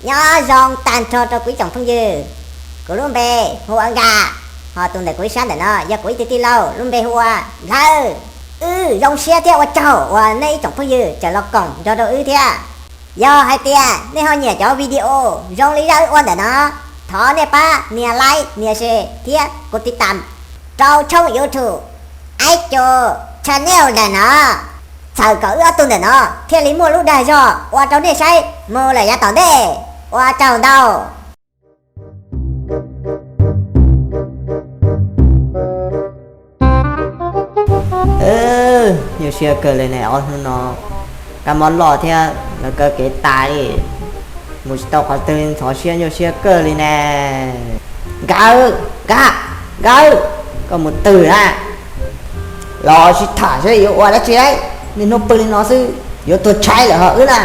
Nyob zoo tag nrho rau kuv ib tsoom phooj ywg, kuv lub npe hu ua Nkaj, ho tus ntawm kuv ib sab ntawm no yog kuv ib tug tij laug lub npe hu ua Nplhawj. Wb zoo siab thiab ua tsaug uas nej ib tsoom phooj ywg tseem los koom nrog rau wb thiab. Yog hais tias nej ho nyiam cov video zoo li zaj wb ua ntawm no, thov nej pab nias like, nias share thiab kuv tiv tam rau tshooj YouTube Aib Cu Channel ntawm no, txhawm kom wb ob tug ntawm no thiaj li muaj lub dag zog ua rau nej saib mus lawm yav tom ntej. Ua tsaug ntau. Nyuaj siab kawg li ne, ob hnub no kab mob loj thiab lawv kaw kev tas li, mus tsis tau qhov twg li, ntxhov siab nyuaj siab kawg li ne. Nkaj, Nkaj, Nkaj, koj mus twg na? Los sib tham saib yuav ua dab tsi lauj, niaj hnub pw li no xwb yuav tuag tshaib lawm ho wb na.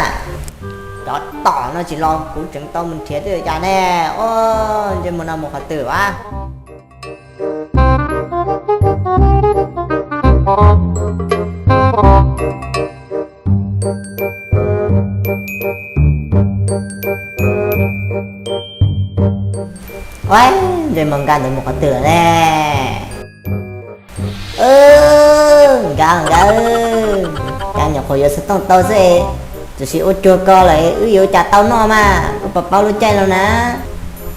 Cov tom no tsis los kuv tseem tau mus nrhiav twj ywm cas ne. Ntsej muag no mus qhov twg as? Ntsej muag Nkaj ntawd mus qhov twg lawm ne? Nkaj, Nkaj, cas nyuam qhuav yuav xov tooj tau xwb, tiam sis ua cuag ko lawm wb yuav ua cas tau noj mas, koj puas paub lub caij no na,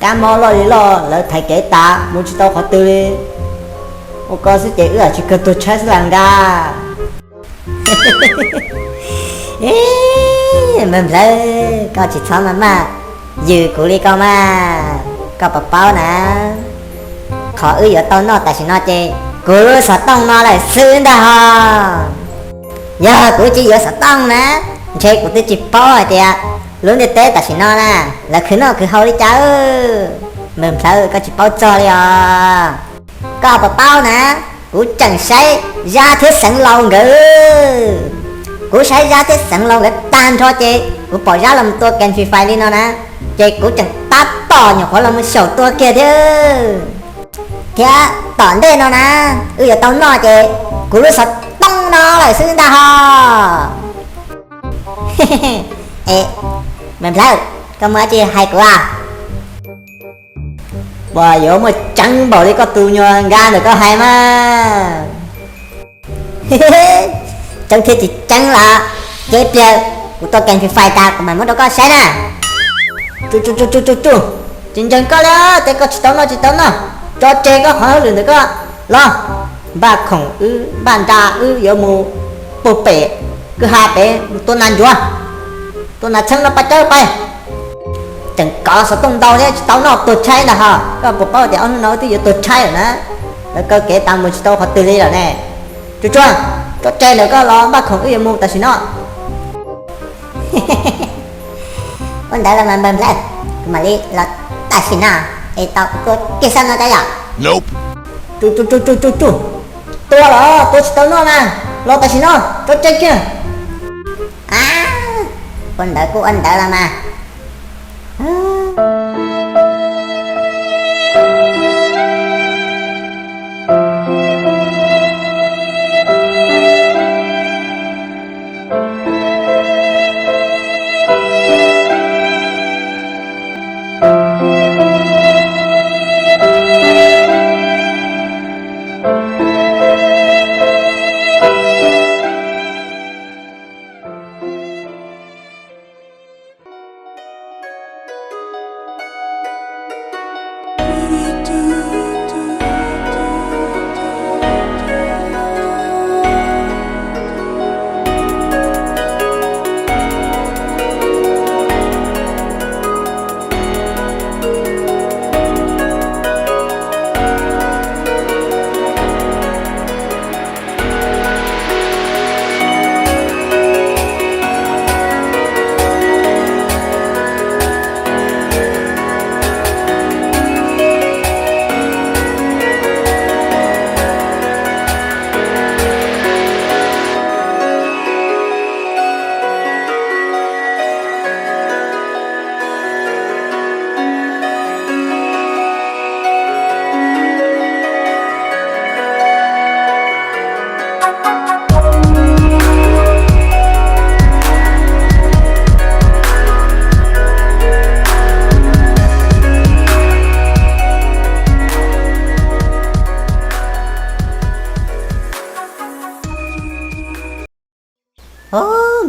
kab mob loj li loj lawv thaiv kev tas mus tsis tau qhov twg li. Ua ko xwb ces wb tsis kawg tuag tshaib xwb las Nkaj. Npawg Nplhawj, koj tsis txhob maj maj yws kuv li ko mas, koj puas paub na, qhov wb yuav tau noj tam sim no ces kuv lub xov tooj no lawm xwb ntag ho. Yog kuv tsis yuav xov tooj na, ntshe kuv twb tsis paub hais tias lub ntiaj teb tam sim no na lawv khwv noj khwv haus li cas. Npawg Nplhawj, koj tsis paub txog li os. Koj puas paub na, kuv tseem saib Zab thiab Xeev Laus nkawd. Kuv saib Zab thiab Xeev Laus nkawd tag nrho ces kuv pom Zab los mus tua game Free Fire li no na, ces kuv tseem tab tom nyuam qhuav los mus xyaum tua kiag thiab. Thiab tom ntej no na, wb yuav tau noj ces kuv lub xov tooj no lawm xwb ntag ho. Es, Npawg Nplhawj, koj muaj dab tsi hais kuv as? Puas yuav muaj tseeb npaum li koj tus nyuag Nkaj ntawm koj hais mas? Tseeb thiab tsis tseeb los, ces ib pliag kuv tua game Free Fire tas kuv mam muab rau koj saib na. Tsuj tsuj tsuj tsuj, tsis ntseeg koj li, ces koj tsis tau noj tsis tau noj, tso tseg koj qhov hauj lwm ntawm koj los. Npaj khoom wb, npaj nra wb yuav mus puag pem kwj ha pem mus tua nas ntsuav, tua nas txheeb no paj cawb pais. Tseem kov xov tooj ntau thiab tsis tau noj tuag tshaib ntag ho. Koj puas paub tias ob hnub no wb twb yuav tuag tshaib lawm na, lawv kaw kev tas mus tsis tau qhov twg li lawm ne. Tsuag tsuag, tso tseg ntawm koj los npaj khoom wb yuav mus tam sim no. Ua ntawd los mas Npawg Nplhawj, kuv mam li los tam sim no es tau tua kiag xab no cov yom. Tsuj tsuj tsuj tsuj, tua los tua tsis tau noj na, los tam sim no tso tseg kiag. Ua ntawd kuj ua ntawd los mas.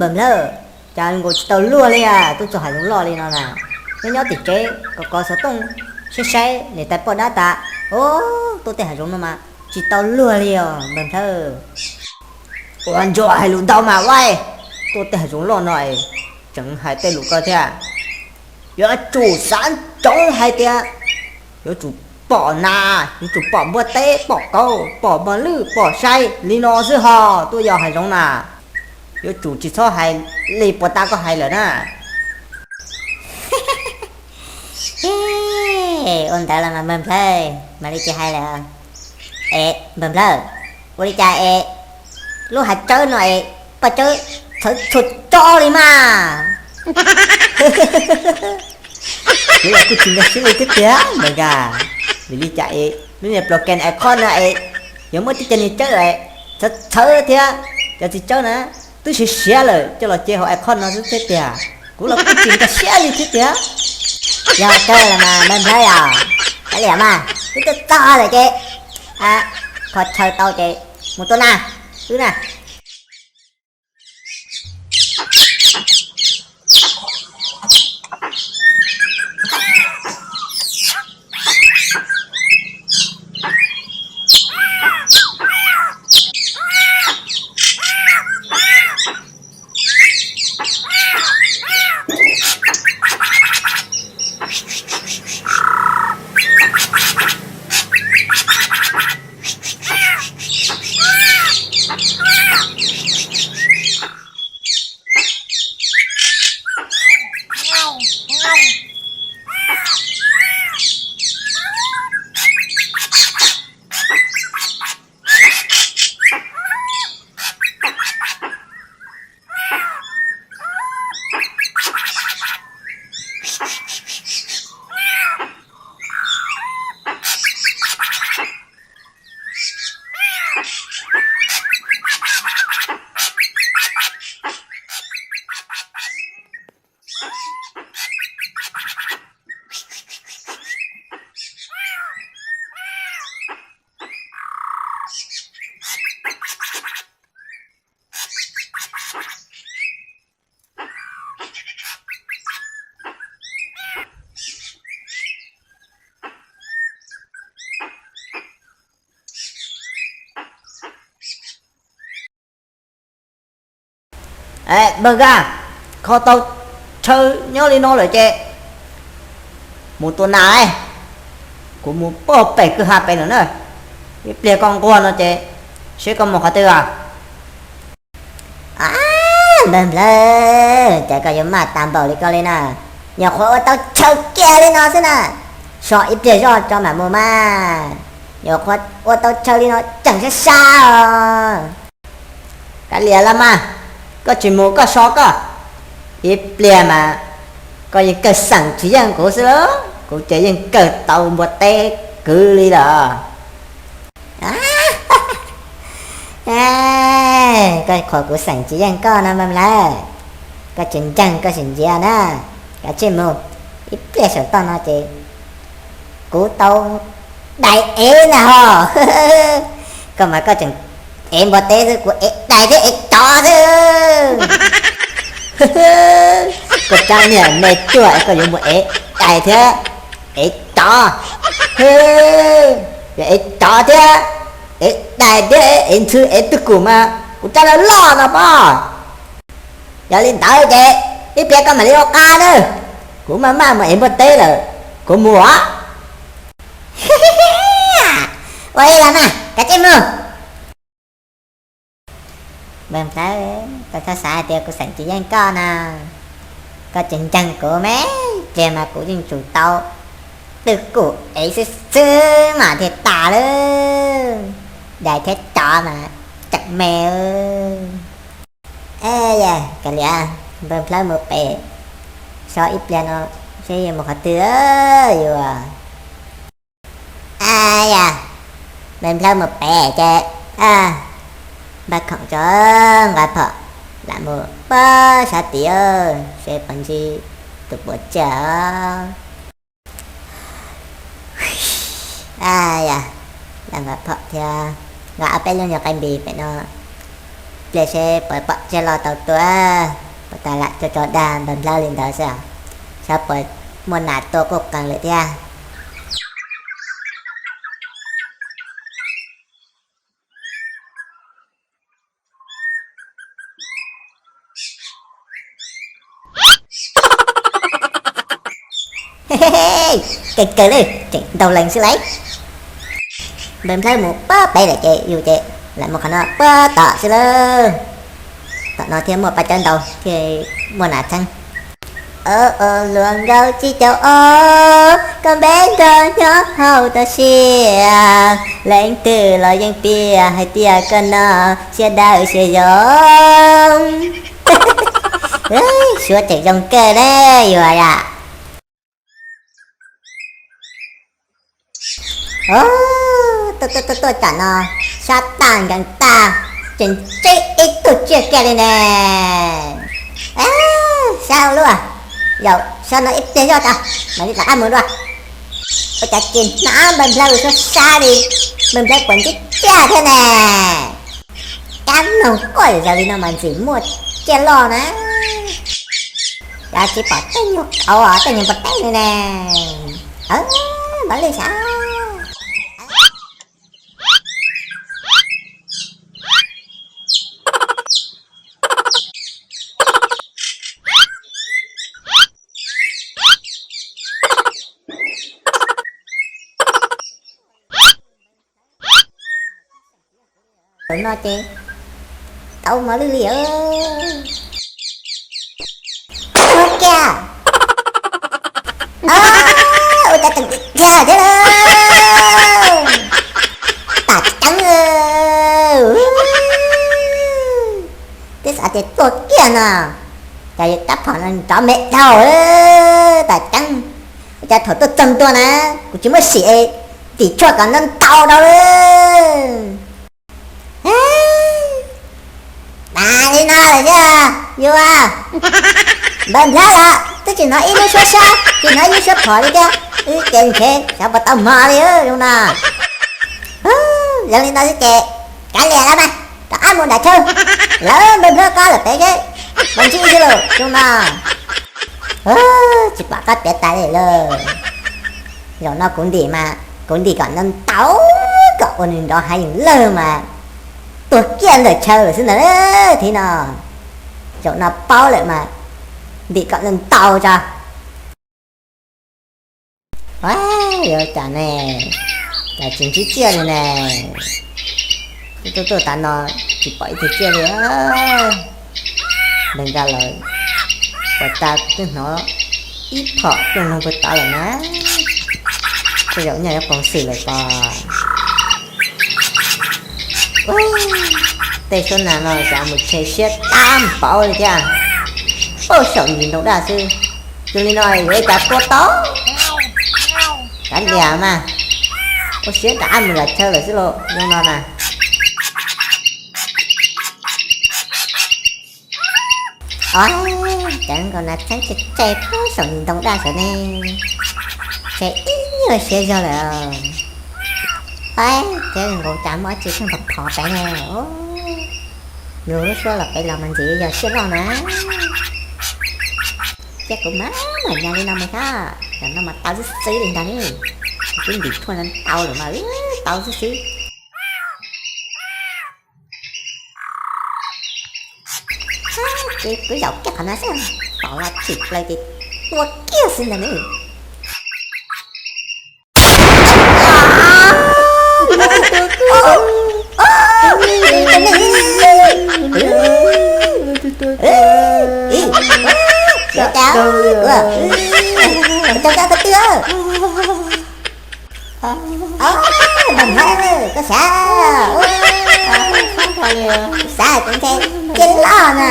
Npawg Nplhaib, cas nkaus tsis tau luag li a, tuaj txog hav zoov loj li no na. Nyob nyob tim tsev kov kov xov tooj, saib saib niam tais poj dab tas, o, tuaj tej hav zoov no mas tsis tau luag li os Npawg Nplhaib. Ua ntsuag hais lus ntau mas ua, tuaj tej hav zoov loj no es tseem hais tej lus ko thiab. Yuav tsum xav ntsoov hais tias yuav tsum pom nas, yuav tsum pom npua teb, pom kauv, pom mos lwj, pom sai li no xwb ho tuaj yos hav zoov na. Yuav tsum tsis txhob hais li puas tas koj hais lawm na. Ua ntawd los mas Npawg Nplhaib, mam li tsis hais lawm. Es Npawg Nplhaib, ua li cas es lub hav tsawb no es paj tsawb txhawv txhua tso li mas? Kuv los kuj tsis nkag siab li thiab tiag Npawg Nplhaib, vim li cas es lub niag plos kes ais qhob no es yuav muaj tib co niag tsawb txhawv txhawv thiab, cov txiv tsawb na twb siav siav lawm coj los cev hauv ais qhob no xwb thiab tiag. Kuv los kuj tsis nkag siab li thiab tiag. Yog kawg los mas Npawg Nplhaib os, kav liam mas, twb tuaj txog lawm ces kho chaw tau ces mus tua nas wb na. Npawg Nplhaib, kho tau chaw nyob li no lawm ces mus tua nas, kuv mus pog pem kwj ha pem lawm na. Ib pliag koj nquag no ces seb koj mus qhov twg os. Npawg Nplhaib, cas koj yuav maj tas npaum li koj li na? Nyuam qhuav ua tau chaw kiag li no xwb na, so ib pliag zoj tso mam mus mas. Nyuam qhuav ua tau chaw li no tseem sab sab os. Kav liam los mas, koj tsis mus koj so koj. Ib pliag mas koj yeej kawg xeem tsis yeej kuv xwb lauj, kuv ces yeej kawg tau npua teb kwv li lawm. Koj qhuas kuv xeem tsis yeej koj no Npawg Nplhaib, koj tsis ntseeg koj sim ntsia na. Kav tsij mus, ib pliag saum toj no ces kuv tau dais ev ntag hos. Koj mas koj tseem ev npua teb xwb, kuv ev dais thiab ev tsov xwb. Koj tsab niag me cuag es koj yuav mus ev dais thiab ev tsov, yuav ev tsov thiab ev dais thiab ev ntxhw ev twg kum mas kuv tsab laj loj no pob. Yog li ntawd ces ib pliag koj mam li ua qab nawb, kuv maj maj mus ev npua teb lawm, kuv mus os. Ua li los mas, kav tsij mus. Npawg Nplhaib, koj txhob xav hais tias kuv xeem tsis yeej koj na. Koj tsis ntseeg kuv me, pliag mas kuv yeej tsum tau twg kum ev xwb xwb mas thiaj tas lawm. Dais thiab tsov mas tseem me. Yog kav liam, Npawg Nplhaib mus pem so ib pliag no seb yuav mus qhov twg yuav. Yog Npawg Nplhaib mus pem ces npaj khoom tso, nqa phom lam mus pab sab tid seb puas ntsib tus puav tsiaj. Yog lam nqa phom thiab nqa ob peb lub nyuag qaib npis pem no Pliag seb puas pom tsiaj loj tau tua, puas tas lam tso tso dag npawg nplawg li ntawd xwb, saib puas muaj nas tua quj qees lawm thiab. Kawg kawg li, tseem ntaug lees xwb lauj. Npawg nplawg mus puag pem lawm ces yus ces lam mus qhov no puag tom xwb lauj. Tom no thiaj muaj paj cawb ntau thiaj muaj nas txheeb. Ob ob luag nkaus tsib caug ob, koj npe nrog nyob hauv toj siab, leej twg los yeej piav hais tias koj no siab dawb siab zoo. Suab tseem zoo kawg ne yus yam. Tuaj tuaj tuaj tom no, sab tag nkees tag, tseem tsib ib tug tsiaj kiag li ne. Sab luaj, yog sab no ib pliag zoj tas mam li rov qab mus dua. Ua cas tsis hnov npawg nplawg ua suab sab li, npawg nplawg puas ntsib tsiaj thiab ne? Kab noog quaj zaws li no mas ntxim muaj tsiaj loj na. Cas tsis pom tej nyuag qauv tej nyuag npua teb li ne. Npawg li sav. Tam no ces tau mov lwj li. Kiag, ua cas teem kiag thiab lauj. Tam ceeb, twb xav tias tuag kiag no, cas yuav tab phom no nrov me dhau. Tam ceeb, ua cas thaum tuaj txog ntua na, kuv tsis muab sim es ntim tshuaj kom ntau ntau rau lawm. Tas li no lawm thiab yus. Npawg nplawg los twb tsis hnov ib lub suab sab tsis hnov ib lub suab phom li thiab, wb ces ntshe xyov puas tau hmo li zoo no. Zoo li no xwb ces kav liam lawm mas, rov qab mus nram chaw, lawv npawg nplawg qab lawm pem seb puas ntsib xwb lauj zoo no. Tsis pom qab piav tas li lawm. Zaum no kuv ntim mas kuv ntim kom ntau ntau, kom ua nws nrov heev lawm mas tuag kiag ntawm chaw lawm xwb ntag thiab no. Zaum no paub lawm mas ntim kom ntau ntau tso. Yuav cas ne, cas tsis ntsib tsiaj li ne. Tuaj tuaj tuaj tav no tsis pom ib tug tsiaj li. Npawg nplawg lawm, puas tas twb hnov ib phom rooj noog puag tod lawm na. Tej zaum nyaj yuav qoos xwm lawm pom. Tej suab nas no xav mus tshem siab tab npaum li thiab. Puag saum ntsis ntoo daj xwb, zoo li no yuav ua cas tua tau. Kav liam mas, ua siab rov qab mus nram chaw lawm xwb lauj zoo no na. Os, cov nkaus nas txheeb tseg tseg puag saum ntsis ntoo daj saum ne, tseg ib nyuag siab zog lawm. Os, cov nkaus cas muaj dab tsi pheej phov phov pem ne. Yus lub suab los pem los mas ntxim yog siab loj na. Thiab kuv mam mam nyas li no mus thiab, zaum no mas tau xwb xwb li ntag ne. Kuv twb ntim tshuaj ntau lawm mas tau xwb xwb. Ces kuv zaum kiag qhov no xwb, pom los tshwm plaws ces tua kiag xwb ntag ne. Npawg nplawg, koj xav, xav kuv ntshe tsiaj loj na.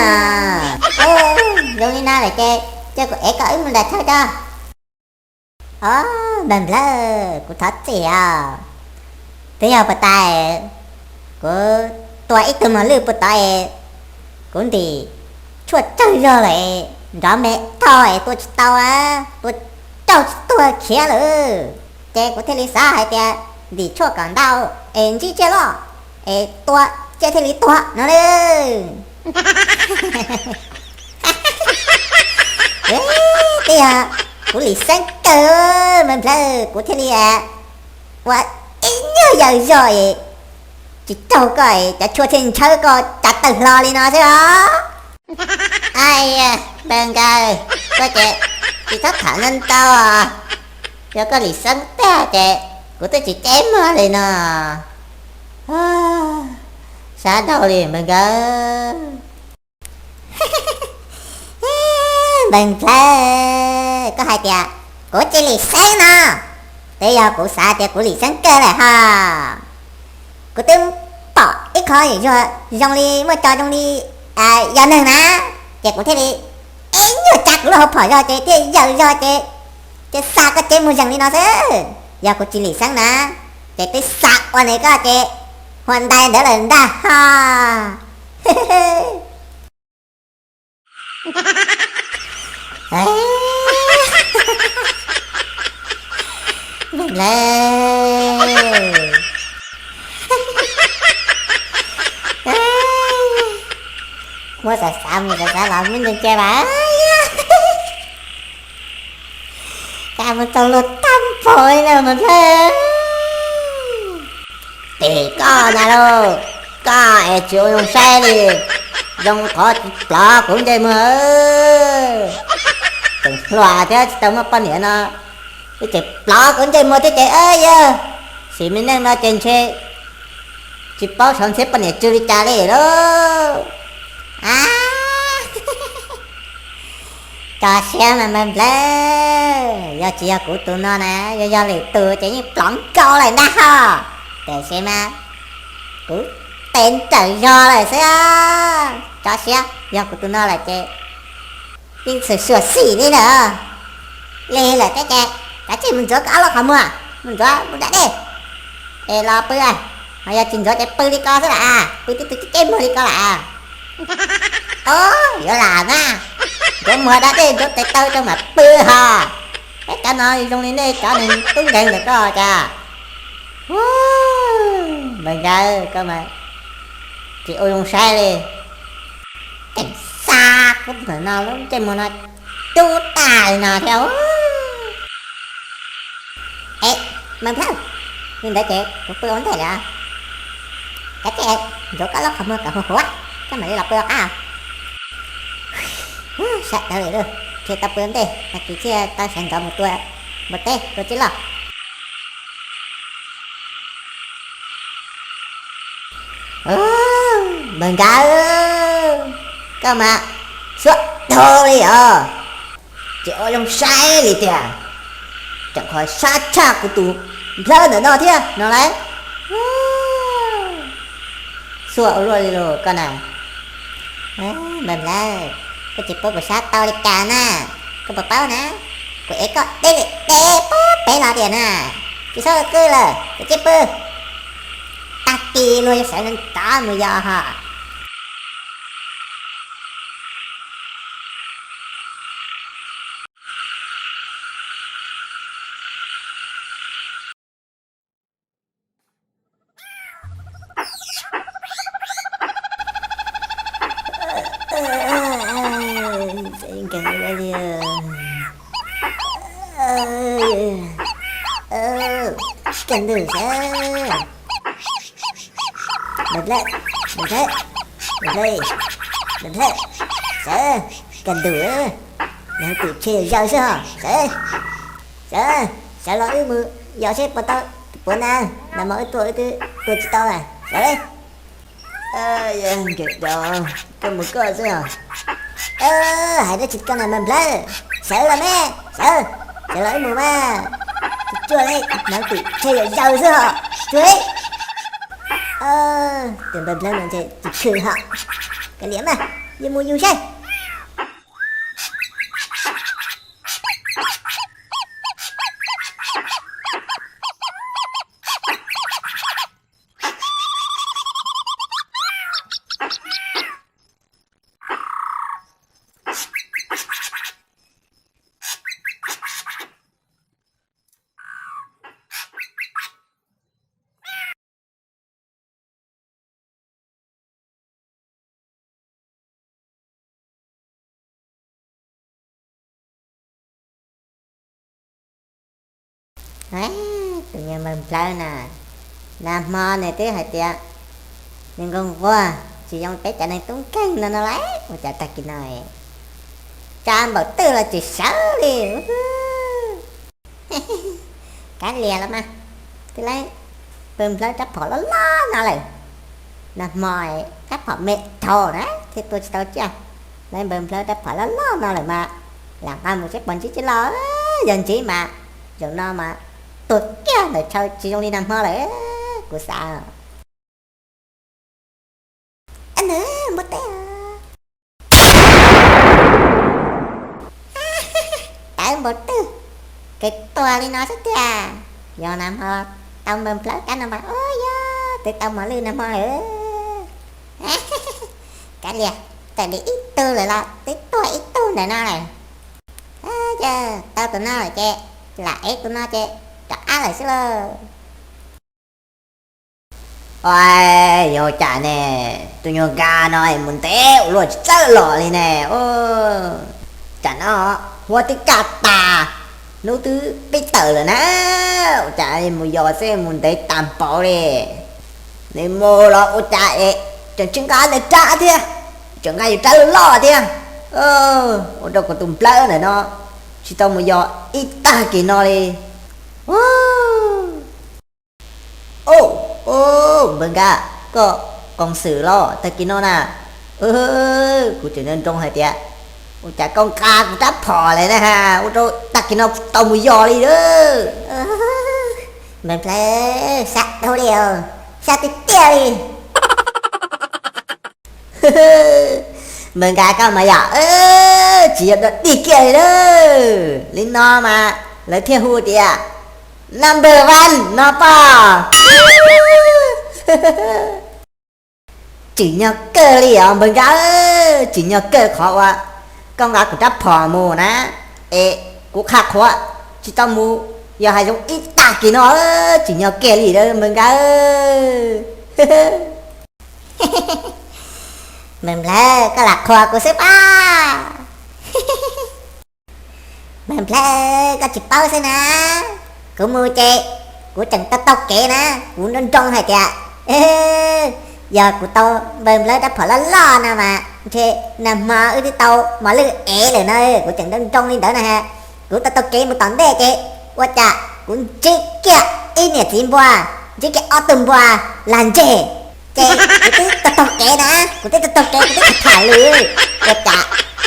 Zoo li no lawm ces cia kuv ev koj wb mus nram chaw tso. Os, npawg nplawg, kuv thov txim os. Twb yog puag ta kuv tua ib tug mos lwj puag tod es kuv ntim tshuaj tsawg zog lawm es nrov me dhau es tua tsis tau, tua raug tsis tuag khiav lawm. Ces kuv thiaj li xav hais tias ntim tshuaj kom ntau es ntsib tsiaj loj es tua thiaj li tuag no lawm. Twb yog kuv lim xeeb kawg, npawg Nplhaib, kuv thiaj li ua ib nyuag yawm zog es tsis raug koj, cov tshuaj thiaj ntsawb koj cov tawg hlo li no xwb os. Ai, npawg Nkawd, koj ces tsis txhob tham ntau ntau, yog koj lim xeeb tag ces kuv twb tsis ceb muag li no. Sab dhau li npawg Nkawd. Npawg Nplhaib, koj hais tias kuv tsis lim xeeb no, twb yog kuv xav tias kuv lim xeeb kawg lawm ho. Kuv twb pom ib qho zoo li muaj cov zoo li yog neeg na, ces kuv thiaj li ib nyuag tsa kuv lub hauv phom zog ces thiaj yawm zog ces, ces xa koj ceb mus zeeg li no xwb. Yog kuv tsis lim xeeb na, ces twb xa ua nws koj ces huam ntais ntawd lawm ntag ho. Npawg Nplhaib, muab xav xav mus xav xav los muab ntse ntse vas, cas mus txog luag tag npaum li na npawg Nplhaib. Tes koj ntag lauj, koj es tsis ua zoo saib li, zoo qhov tsis plov kuv ntsej muag. Tseem hluas thiab tsis tau muaj poj niam no, tseem plov kuv ntsej muag thiab ces yog sim me neej no ces ntshe tsis paub sawv ntxhiab poj niam tsw li cas li lauj. Tso siab mas npawg Nplhaib, yog tsis yog kuv tus no na, yog yog lwm tus ces yeej plov nkaus lawm ntag ho. Tiam sis mas kuv tes nrawm zog lawm xwb. Tso siab, yog kuv tus no lawm ces yeej txhwm suam xim li lawm. Lig lawm thiab ces kav tsij mus ntxuav koj ob lub qhov muag, mus ntxuav mus da dej es los pw, ho yog tsis ntxuav ces pw li ko xwb lawm, pw tib tug ceb muag li ko lawm. Au, yuav lam na, ntxuav muag da dej ntxuav tes taw rau mam pw ho. Peb cov no zoo li nej cov neeg tub nkeeg ntawm koj cas. Npawg Nkawd, koj mas tsis ua zoo saib li. Tseem xa kuv tus no lub ntsej muag no cub tag li no thiab. Es, npawg Nplhaib, li ntawd ces kuv pw ua ntej lawm. Kav tsij ntxuav koj lub qhov muag kom huv huv, koj mam li los pw ua qab. Sawv daws lawm, thiaj tau pw ua ntej, tag kis thiaj tau sawv ntxov mus tua npua teb tua txiv loj. Npawg Nkawd, koj mas xuab dhau li os, tsis ua zoo saib li tiag, tseem qhov sab tshaj kuv tus nplawb ntawm no thiab no lauj. Xuab ua luaj li los koj na. Npawg Nplhaib, koj tsis paub kuv sab tau li cas na, koj puas paub na, kuv ev koj deb li deb puag pem los tiag na, tsis txhob qw lawm, kuv tsis pw. Tag kis luag yuav sawv ntxov mus yos ho. Kawg ntug sawv, npawg Nplhaib, npawg Nplhaib, npawg Nplhaib, npawg Nplhaib, sawv, kawg ntug, nag twm tshe zaws xwb ho, sawv, sawv, sawv los wb mus yos seb puas tau puav na, nag hmo wb tua wb twb tua tsis tau na, sawv. Yog nkawm dos, koj mus koj xwb os. Hais dab tsi koj na npawg Nplhaib, sawv los me, sawv, sawv los wb mus mas. Tsuag tsuag li, nag twm tshe zaws zaws xwb ho, tsuag li. Tus npawg Nplhaib no ntshe tsis khwm ho, kav liam mas, yus mus yus saib. Tus niag npawg nplawg na, nag hmo nws twb hais tias nws nquag nquag tsis zoo peb cov neeg tub nkeeg no no lauj, ua cas tag kis no tsa npaum twg los tsis sawv li. Kav liam los mas, twb lawv npawg nplawg rab phom loj loj no lawm, nag hmo rab phom me dhau na thiaj tua tsis tau tsiaj. Lawv npawg nplawg rab phom loj loj no lawm mas, lam nqa mus seb puas ntsib tsis los, yog ntsib mas zaum no mas tuag kiag ntawm chaw tsis zoo li nag hmo lawm, kuv xav. Npua teb, tawv npaum twg, kawg tuag li no xwb tiag. Yog nag hmo tau npawg nplawg kab no mas, ua yog twb tau mos lwj nag hmo lawm. Kav liam, tawm li ib tug lawm los twb tuag ib tug ntawm no lawm. Yog tau tus no lawm ces lam ev tus no ces rov qab lawm xwb lauj. Yog cas ne, tus nyuag nka no es mus ntev ua luaj tsis txawj los li ne. Tsam no huab twb kaj tas, hnub twb pib tawm lawm na, ua cas mus yos xwb mus ntev tas npaum li. Nws mus los ua cas es tseem tsis nqa nws rab thiab, tseem nqa yus rab loj loj thiab. Ua rau kuv tus nplawg ntawm no tsis tau mus yos ib tag kis no li. Npawg Nkaj, koj qoos xwm los tag kis no na? Kuv tseem nco nroo hais tias ua cas koj nqa kuv rab phom lawm na, ua rau tag kis no tau mus yos li. Npawg Nplawg, sab dhau li os, sab tiag tiag li. Npawg Nkaj koj mas yom, tsis yog dog dig kiag li lawm. Li no mas lawv thiaj hu tias number one no pom. Tsim nyog kawg li os npawg Nkaj, tsim nyog kawg qhov uas koj nqa kuv rab phom mus na, es kuv qhia qhuav tsis tau mus yos hav zoov ib tag kis no, tsim nyog kiag li npawg Nkaj. Npawg Nplawg, koj lam qhuas kuv xwb pab. Npawg Nplawg, koj tsis paub xwb na, kuv mus ces kuv tseem tau taug kev na, kuv nco nco hais tias yog kuv tau npawg Nplawg rab phom loj loj no mas ntshe nag hmo wb twb tau mos lwj ev lawm na, kuv tseem nco nco li ntawd na. Kuv tau taug kev mus tom ntej ces ua cas kuv ntsib kiag ib niam txiv npua, ntsib kiag ob tug npua lag ntseg, ces kuv twb taug taug kev na, kuv twb taug taug kev kuv twb tham tham lus, ua cas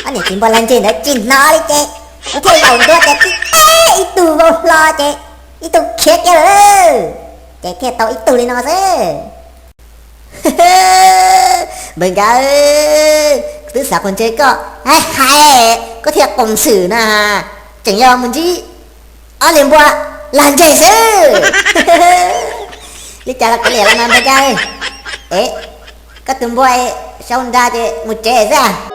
ob niam txiv npua lag ntseg ntawd tsis hnov li ces kuv thiaj yaum ntua ces tib teb ib tug vau hlo ces ib tug khiav kiag lawm, ces thiaj tau ib tug li no xwb. Npawg Nkaj, kuv twb xav pom ntshe koj hais hais koj thiaj qoos xwm na, tseem yog mus ntsib ob niag npua lag ntseg xwb. Li cas los kav liam los mas npawg Nkaj, es koj tus npua sau nra ces mus tsev xwb.